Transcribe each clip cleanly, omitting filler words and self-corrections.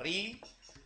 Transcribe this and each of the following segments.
Polri,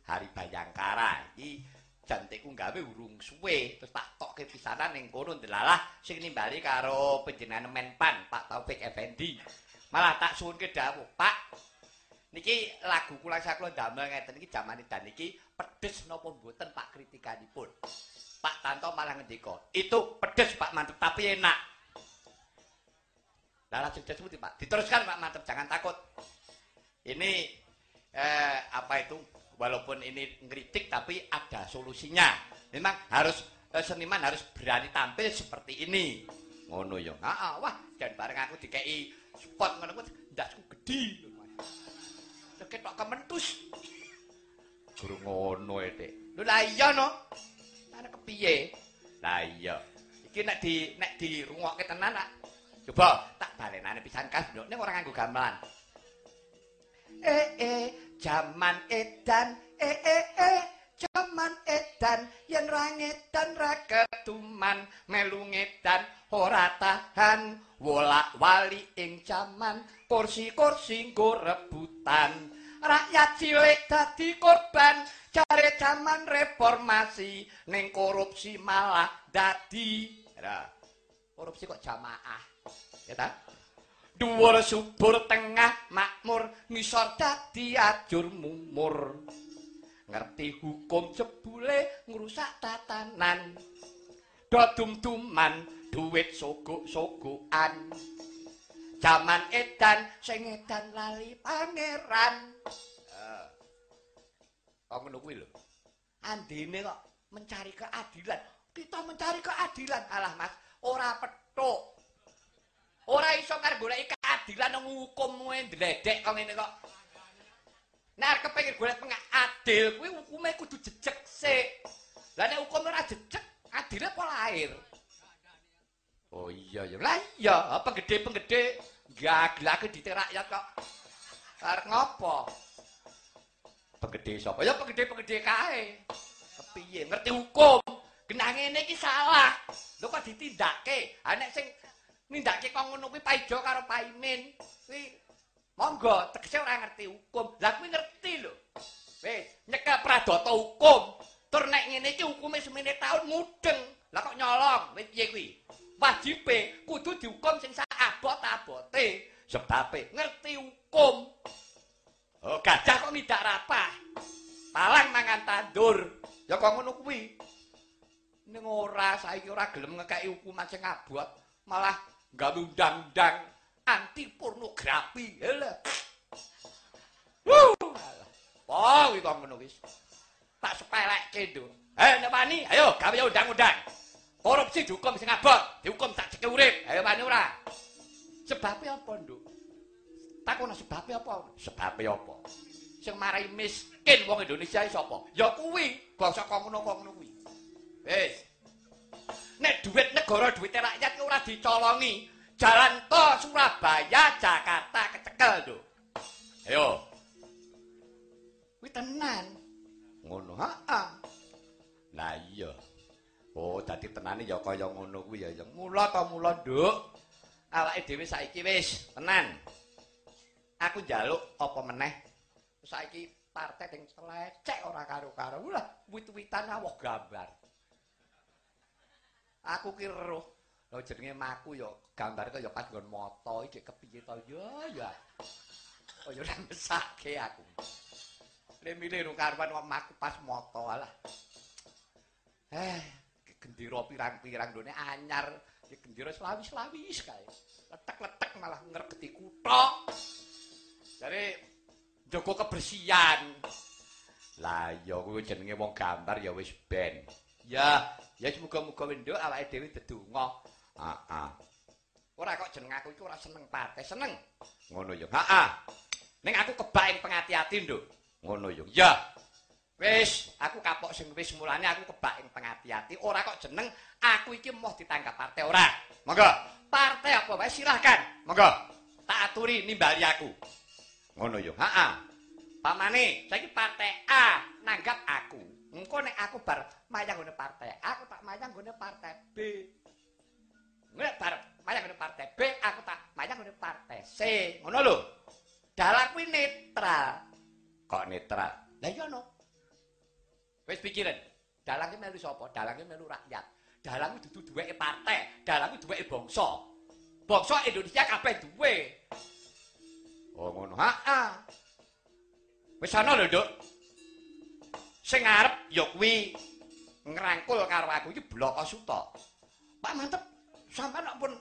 Hari Bayangkara. Iki jantikku gawe urung suwe, terus tak tokke pisanan ning kono ndelalah sing nimbali karo panjenengan Menpan Pak Taufik Effendi. Malah tak suwunke dawuh, Pak. Niki lagu kula sakula damel ngeten iki jamane dan iki pedes napa mboten Pak kritikanipun. Pak Tanto malah ngendika, "Itu pedes Pak Mantep tapi enak." Lah lajeng sepundi Pak? Diteruskan Pak Mantep, jangan takut. Ini apa itu? Walaupun ini ngeritik tapi ada solusinya. Memang harus seniman harus berani tampil seperti ini. Ngono ya. Heeh, wah, jan bareng aku dikeki spot ngono kuwi ndasku gedhi lho, Mas. Ketok kementus. Guru ngono e, Dik. Lho lah iya no. Ana kepiye? Lah iya. Iki nek dirungokke tenan tak. Coba tak balenane pisan kas nduk ning ora nganggo gamelan. Jaman edan, jaman edan, yen ra ngedan ra ketuman, melu ngedan ora tahan, wolak-wali ing jaman, kursi-kursi nggo rebutan, rakyat cilik dadi korban, jare jaman reformasi, ning korupsi malah dadi. Lah, korupsi kok jamaah, ya ta? Dhuwur subur tengah makmur, ngisor dadi ajur mumur. Ngerti hukum jebule ngrusak tatanan. Do dum-duman duit sogok-sogokan. Jaman edan sing edan lali pangeran. Kok ngono kuwi lho. Andene kok mencari keadilan. Kita mencari keadilan. Alah Mas, ora petuk. Ora iso karo goleki keadilan nang hukummu ndledek kok ngene kok. Nek arep kepengin golek pengadil kuwi hukume kudu jejeg sik. Lah nek hukume ora jejeg, adile apa lahir? Oh iya ya. Lah iya, penggede-penggede gaglake dite rakyat kok. Arep ngopo? Penggede sapa? Ya penggede-penggede kae. Kepiye ngerti hukum? Genah ngene iki salah. Lho kok ditindakke? Ha nek sing nindakake kok ngono kuwi Paijo karo Paimin kuwi monggo tegese ora ngerti hukum. Lah kuwi ngerti lho. Wis nyekel pradata hukum. Tur nek ngene iki hukume semene taun mudeng. Lah kok nyolong? Wis piye kuwi? Wajibe kudu dihukum sing sak abot-abote. Sebabe ngerti hukum. Oh, gajah kok ngidak rapah. Palang mangan tandur. Ya kok ngono kuwi. Ning ora saiki ora gelem ngekeki hukuman sing abot, malah gawe undang-undang anti pornografi. Lha. Wuh. Wah, kuwi kok ngono wis. Tak sepelekke, Nduk. Nek wani, ayo gawe undang-undang. Korupsi dihukum sing abot, dihukum sak ceke urip. Ayo wani ora? Sebabe apa, Nduk? Takono sebabe apa? Sebabe apa? Sing marai miskin wong Indonesia iki sapa? Ya kuwi, bangsa kok ngono kok ngono kuwi. Wis. Nek duit negara, duwite rakyat ora dicolongi. Jalan tol Surabaya, Jakarta kecekel, Nduk. Ayo. Kuwi tenan. Ngono, heeh. Lah iya. Oh, dadi tenane ya kaya ngono kuwi ya. Mula ta mula, Nduk. Awake dhewe saiki wis tenan. Aku njaluk apa meneh? Saiki partai sing selecek ora karo-karo. Lah, wit-witan awah gambar. Aku ki roh. Lha jenenge maku ya gambare kaya pas nggon mata iki kepiye to ya ya. Kaya ora mesake aku. Le milih karuan kok maku pas mata alah. Gendera pirang-pirang ndone anyar, gendera selawis-selawis kae. Letek-letek malah ngregeti kutha. Jare njaga kebersihan. Lah ya kuwi jenenge wong gambar ya wis ben. Ya, ya semoga-moga wenduk awake dhewe dedonga. Heeh. Ora kok jeneng aku iki ora seneng partai, seneng. Ngono ya. Heeh. Ning aku kebak ing pengati-ati, Nduk. Ngono ya. Ya. Wis, aku kapok sing wis mulane aku kebak ing pengati-ati. Ora kok jeneng aku iki moh ditanggap partai ora. Monggo. Partai apa wae silahkan. Monggo. Tak aturi nimbali aku. Ngono ya. Heeh. Pamane, saiki partai A nanggap aku. Engko nek aku bar mayang nggone partai A, aku tak mayang nggone partai B. Nek bar mayang nggone partai B, aku tak mayang nggone partai C. Ngono lho. Dalah kuwi netral. Kok netral? Lah iya no. Wis pikiran. Dalang ki melu sapa? Dalang ki melu rakyat. Dalang ki dudu duweke partai, dalang ki duweke bangsa. Bangsa Indonesia kabeh duwe. Oh ngono. Heeh. Wis ana lho, Nduk. Sing arep ya kuwi ngrangkul karo aku iki Bloko Suta. Pak Mantep, sampean nek pun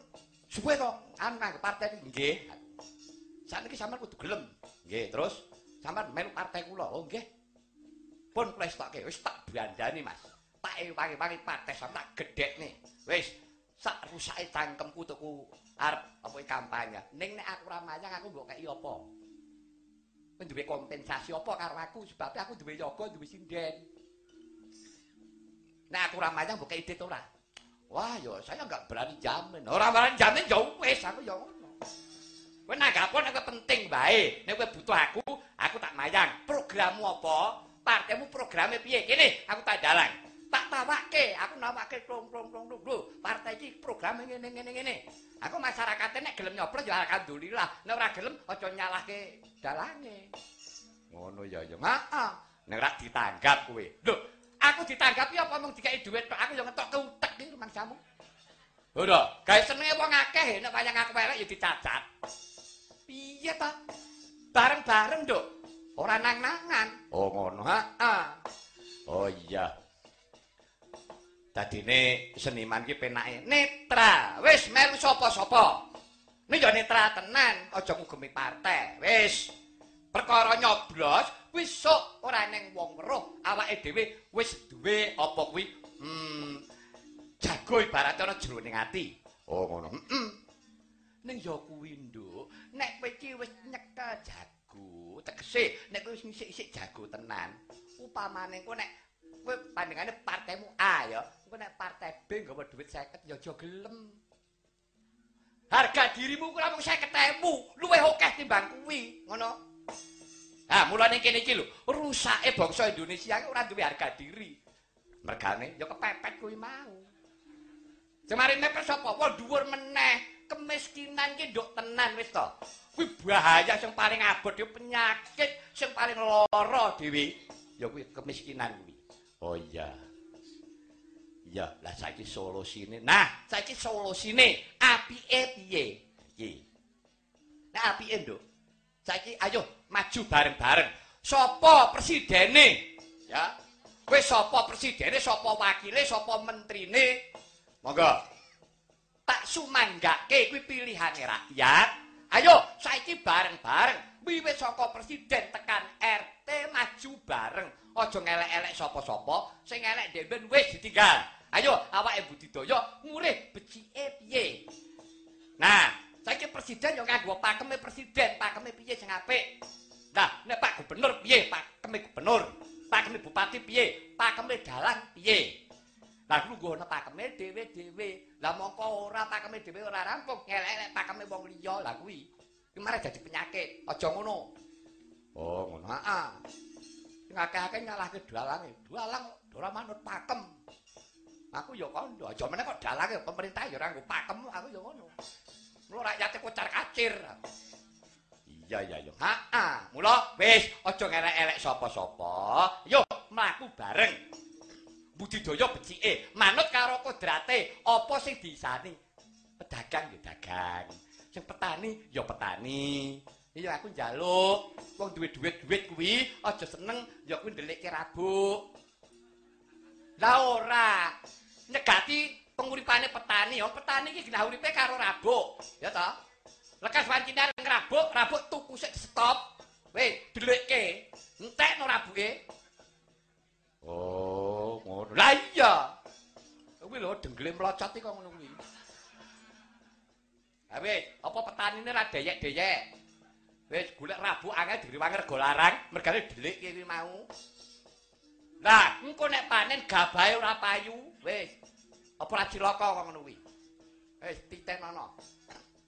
suwe to anu nganggo partai iki? Nggih. Sakniki sampean kudu gelem. Nggih, terus sampean melu partai kula. Oh nggih. Pun kula estokke, wis tak bandani, Mas. Tak ewangi-wangi partai sampean tak gedhekne. Wis sak rusake cangkemku tuku arep apa kampanye. Ning nek aku ora mayang aku mbok kei apa? Kowe duwe kompensasi apa karo aku sebab aku duwe yoga, duwe sinden. Nek aku ora mayang mbok kei dit ora? Wah, ya saya enggak berani jamin. Ora berani jamin ya wis aku ya ngono. Kowe nanggapo nek kowe penting wae, nek kowe butuh aku, aku tak mayang. Programmu apa? Partaimu programe piye? Kene aku tak dalang. Tak tawake, aku nawake plong plong plong lho. Partai iki programe ngene ngene ngene. Aku masyarakate nek gelem nyoblos ya alhamdulillah. Nek ora gelem aja nyalahke dalange. Ngono ya ya. Heeh. Nek ora ditanggap kowe. Lho, aku ditanggap ya apa mung dikeki dhuwit tok, aku ya ngetokke utek iki rumangsamu. Ora, gawe senenge wong akeh nek wayang aku elek ya dicacat. Piye ta? Bareng-bareng, Nduk. Ora nang-nangan. Oh ngono, heeh. Oh iya. Dadine seniman ki penake netral. Wis melu sapa-sapa. Nek ya netral tenan, aja ngugemi partai. Wis. Perkara nyoblos wis sok ora ning wong weruh, awake dhewe wis duwe apa kuwi? Jago ibarate ana jroning ati. Oh ngono. Heeh. Ning ya kuwi, Nduk, nek kowe iki wis nyekel jago, tegese nek kowe wis ngisik-isik jago tenan, upamane engko nek kowe pandengane partaimu A ya, engko nek partai B nggawa dhuwit 50 ya aja gelem. Harga dirimu kuwi namung 50.000, luwih akeh timbang kuwi, ngono. Ha, mulane kene iki lho, rusake bangsa Indonesia iki ora duwe harga diri. Mergane ya kepepet kuwi mau. Sing mari mepet sapa? Wong dhuwur meneh. Kemiskinan ki nduk tenan wis to. Kuwi bahaya sing paling abot dhewe, penyakit sing paling lara dhewe. Ya kuwi kemiskinan kuwi. Oh iya. Iya, lah saiki solusine. Nah, saiki solusine apike piye? Iki. Nah, apike, Nduk. Saiki ayo maju bareng-bareng. Sapa presidene? Ya. Kowe sapa presidene, sapa wakile, sapa menterine? Monggo. Tak sumanggake kuwi pilihane rakyat. Ayo saiki bareng-bareng wiwit saka presiden tekan RT maju bareng. Aja ngelek-elek sapa-sapa, sing elek ndek wis ditinggal. Ayo awake budidaya ngurih becike piye. Nah, saiki presiden yo nganggo pakeme presiden, pakeme piye sing apik. Nah, nek Pak Gubernur piye, pakeme gubernur, pakeme bupati piye, pakeme dalang piye. Lah lungguh ana pakeme dhewe-dhewe. Lah mongko ora pakeme dhewe ora rampung, ngelek-elek pakeme wong liya. Lah kuwi. Kuwi marah dadi penyakit. Aja ngono. Oh, ngono. Heeh. Sing akeh-akeh nyalahke dalange. Dalang ora manut pakem. Aku ya kandha, aja meneh kok dalange pemerintah ya ora nggo pakem, aku ya ngono. Mula rakyate kocar-kacir. Iya iya iya. Heeh. Mula wis aja ngelek-elek sapa-sapa. Yo mlaku bareng. Budidaya becike, manut karo kodrate, apa sing disani? Pedagang ya dagang, sing petani ya petani. Iya aku njaluk, wong duwe dhuwit-dhuwit kuwi aja seneng ya kuwi ndelikke rabuk. Lah ora, nyegati penguripane petani, wong petani iki genah uripe karo rabuk, ya ta? Lekas wancine arep ngrabuk, rabuk tuku sik stop. Weh, delikke, entekno rabuke. Oh, ngono. Lah iya. Kuwi lho denggele mlocot iki kok ngono kuwi. Ha wis, apa petanine ra deyek-deyek. Wis golek rabuk angel direwangi rega larang, mergane dhelikke kuwi mau. Lah, engko nek panen gabahe ora payu, wis. Apa ora cilaka kok ngono kuwi. Wis titenono.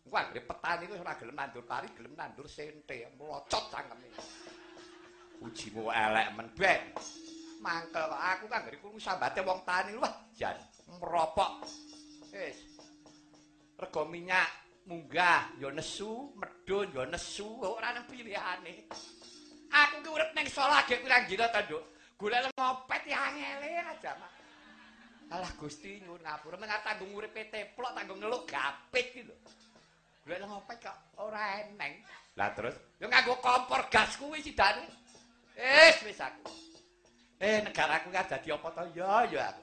Engko anggere petani kuwi ora gelem nandur pari, gelem nandur sente, mlocot cangkeme. Ujimu elek men ben. Mangkel kok aku kan anggere krungu sambate wong tani, wah jan meropok. Wis. Rega minyak munggah ya nesu, medhun ya nesu, ora ana pilihane. Aku ki urip ning Solo agek pirang dina ta, Nduk. Golek ngopet ya angele aja, Mak. Alah Gusti nyuwun ngapura, meng tanggung uripe teplok, tanggung ngeluk gapit ki lho. Golek ngopet kok ora eneng. Lah terus yo nganggo kompor gas kuwi sidane. Wis aku. Negaraku ki dadi apa to? Ya ya aku.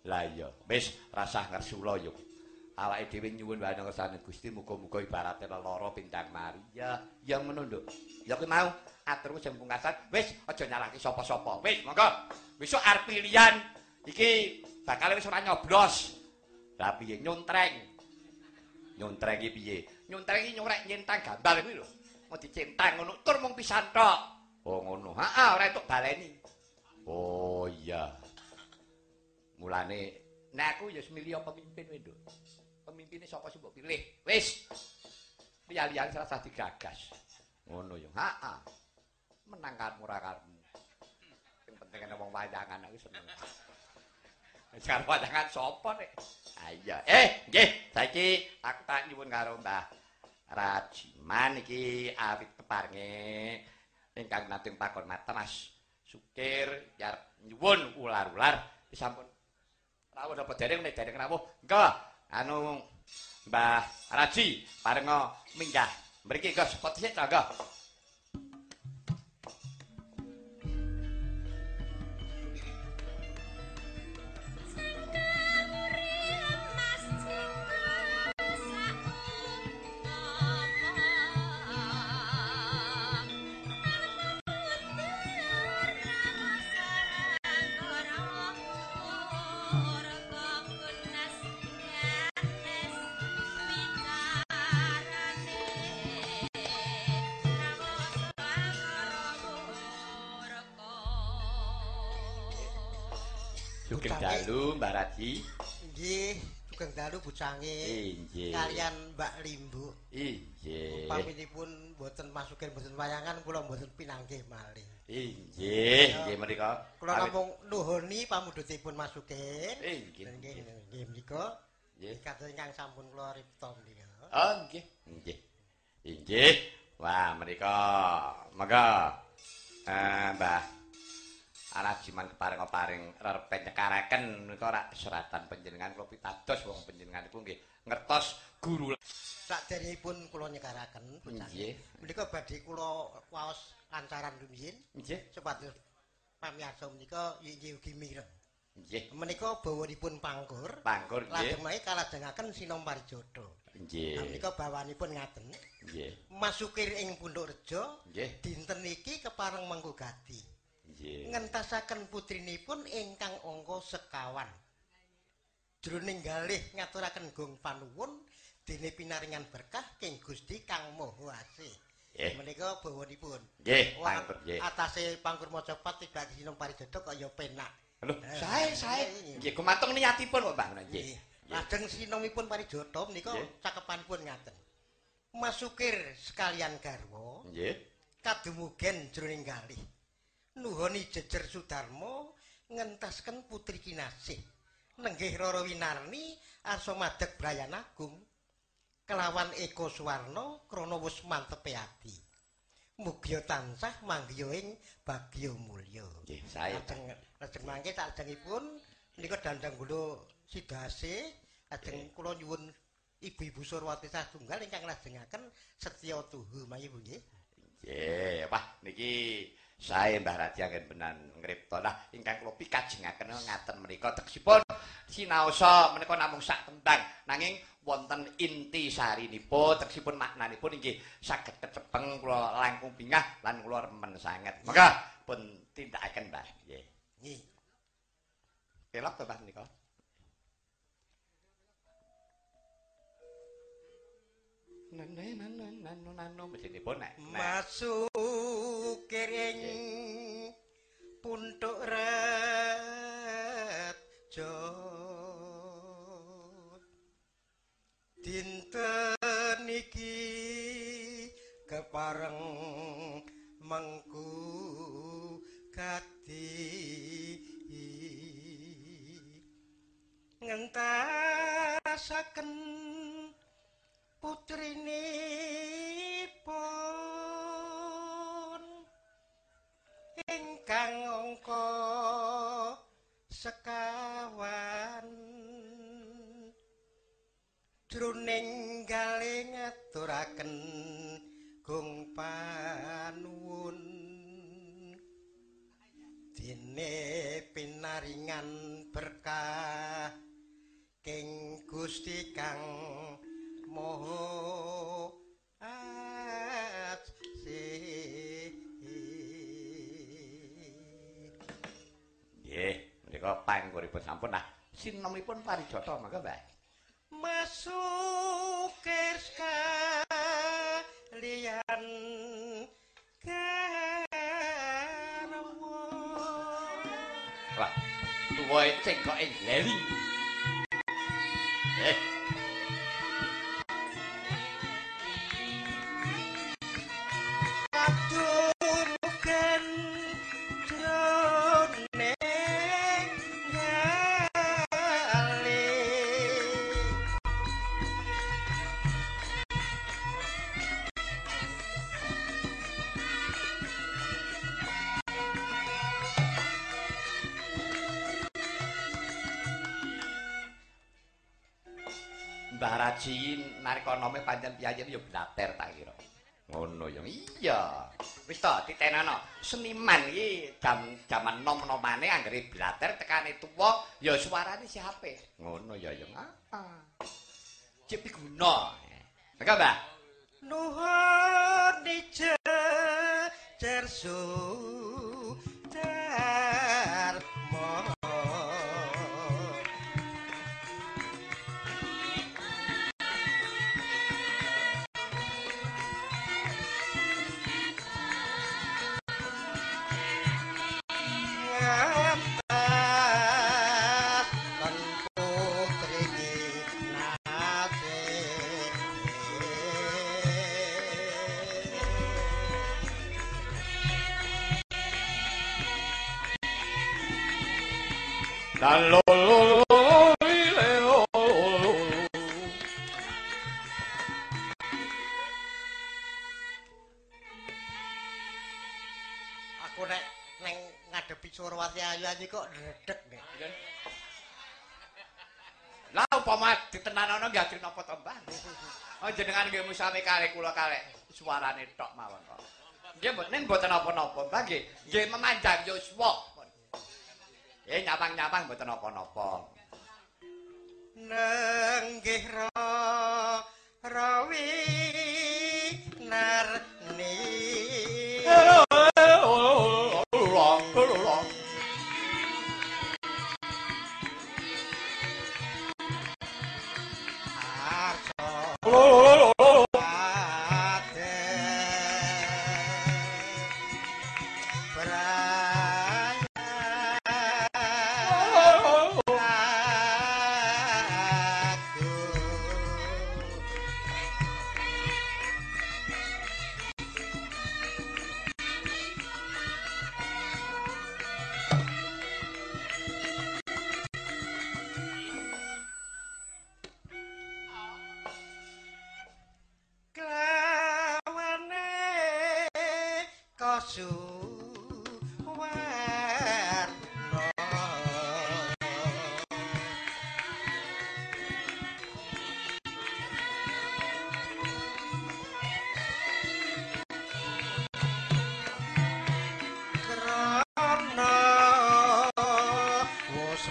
Lah iya, wis rasah ngersula yo. Awake dhewe nyuwun wae nang ngersane Gusti, muga-muga ibarate lelara pindang mari. Ya, ya ngono, Nduk. Ya kuwi mau aturku sing pungkasan, wis aja nyalahke sapa-sapa. Wis, monggo. Besok arep pilihan iki bakal wis ora nyoblos. Lah piye nyontreng? Nyontreng iki piye? Nyontreng iki nyorek nyentang gambar kuwi lho. Mau dicentang ngono tur mung pisan tok. Oh ngono. Heeh, ora entuk baleni. Oh iya. Mulane nek aku ya wis milih pemimpin kowe, Nduk. Pemimpine sapa sing mbok pilih? Wis. Liya-liyane rasah digagas. Ngono ya. Heeh. Menang karepmu ora karepmu. Sing penting ana wong wayangan aku seneng. Wis karo wayangan sapa nek? Ah iya. Nggih, saiki aku tak nyuwun karo Mbah Rajiman iki awit keparenge ingkang nating pakon mata Mas Sukir arep nyuwun ular-ular wis sampun rawuh napa dereng nek dereng rawuh. Engko anu Mbah Raji parenga minggah mriki engko sepot sik to engko. Sugeng dalu Mbah Raji. Nggih, sugeng dalu bucange. Inggih. Kalian Mbak Limbuk. Inggih. Upaminipun mboten masukin mboten wayangan kula mboten pinanggih malih. Inggih, nggih menika. Kula namung nuhuni pamundhutipun masukin. Inggih. Nggih menika. Nggih. Kados ingkang sampun kula ripta menika. Oh nggih. Nggih. Inggih. Wah, menika monggo. Mbah Rajiman keparenga paring rerpen nyekaraken menika rak seratan panjenengan kula pitados wong panjenengan niku nggih ngertos guru. Saderengipun kula nyekaraken bocah. Nggih. Menika badhe kula waos lancaran rumiyin. Nggih. Supados pamiyarsa menika inggih ugi mireng. Nggih. Menika bawanipun pangkur. Pangkur nggih. Lajeng menawi kalajengaken Sinom Parijata. Nggih. Menika bawanipun ngaten. Nggih. Masukir ing Pundukrejo. Nggih. Dinten iki kepareng mengku gati. Nggih. Ngentasaken putrinipun ingkang angka sekawan. Jroning galih ngaturaken gong panuwun dene pinaringan berkah king Gusti Kang Maha Asih. Nggih. Menika bawanipun. Nggih, pangkur nggih. Atase pangkur macapat tibake Sinom Parijata kaya penak. Lho, sae sae. Nggih, gumantung niatipun kok, Mbah. Nggih. Lajeng sinomipun Parijata menika cakepanipun ngaten. Masukir sekalian garwa. Nggih. Kadumugen jroning galih. Nuhoni jejer Sudarma ngentasken putri kinasih. Nenggih Rara Winarni arsa madeg Brayan Agung kelawan Eko Suwarna krana wus mantepe ati. Mugia tansah manggiya ing bagya mulya. Nggih, sae. Lajeng mangke salajengipun menika dandang gula sidase lajeng kula nyuwun ibu-ibu Surwati satunggal ingkang lajengaken setya tuhu mangke Bu nggih. Nggih, wah niki sae Mbah Raji anggen benan ngripta. Lah ingkang kula pikajengaken ngaten menika tegesipun sinaosa menika namung sak tembang nanging wonten inti sarinipun tegesipun maknanipun inggih saged kecepeng kula langkung bingah lan kula remen sanget. Monggo pun tindakaken Mbah. Nggih. Nggih. Pelok to Mbah menika. Nanu nanu mesinipun nek masuk ing puntuk rejo dinten iki kepareng mengku gati ngentasaken putrinipun Kang angka sekawan jroning gale ngaturaken gung panuwun dene pinaringan berkah king Gusti Kang Maha Asih. Nggih, menika pangkuripun sampun. Nah, sinemipun parijata mangga, Mbah. Masukir sekalian garwa. Wah, tuwa cengkoke leli. Kadumugen jroning gale. Mbah Raji nalika nome pancen piyayi ya blater tak kira. Ngono ya. Iya. Wis to titenana. Seniman iki jaman nom-nomane anggere blater tekane tuwa ya suarane siape. Ngono ya ya. Heeh. Cek piguna. Monggo, Mbah. Nuhun jejer Sudarma. Ngantas lan putri Kinasih. La lo lo lo le lo lo. Aku nek neng ngadepi Surawati ayu ayu kok ndredeg nek. Lah upama ditenanono nggih ajeng napa to, Mbah? Oh jenengan nggih musame kalih kula kalih suarane tok mawon kok. Nggih mboten mboten napa-napa, Mbah nggih. Nggih memanjang yuswa. Nyapang-nyapang mboten napa-napa. Nenggih rawi narni. Arsa Krana wis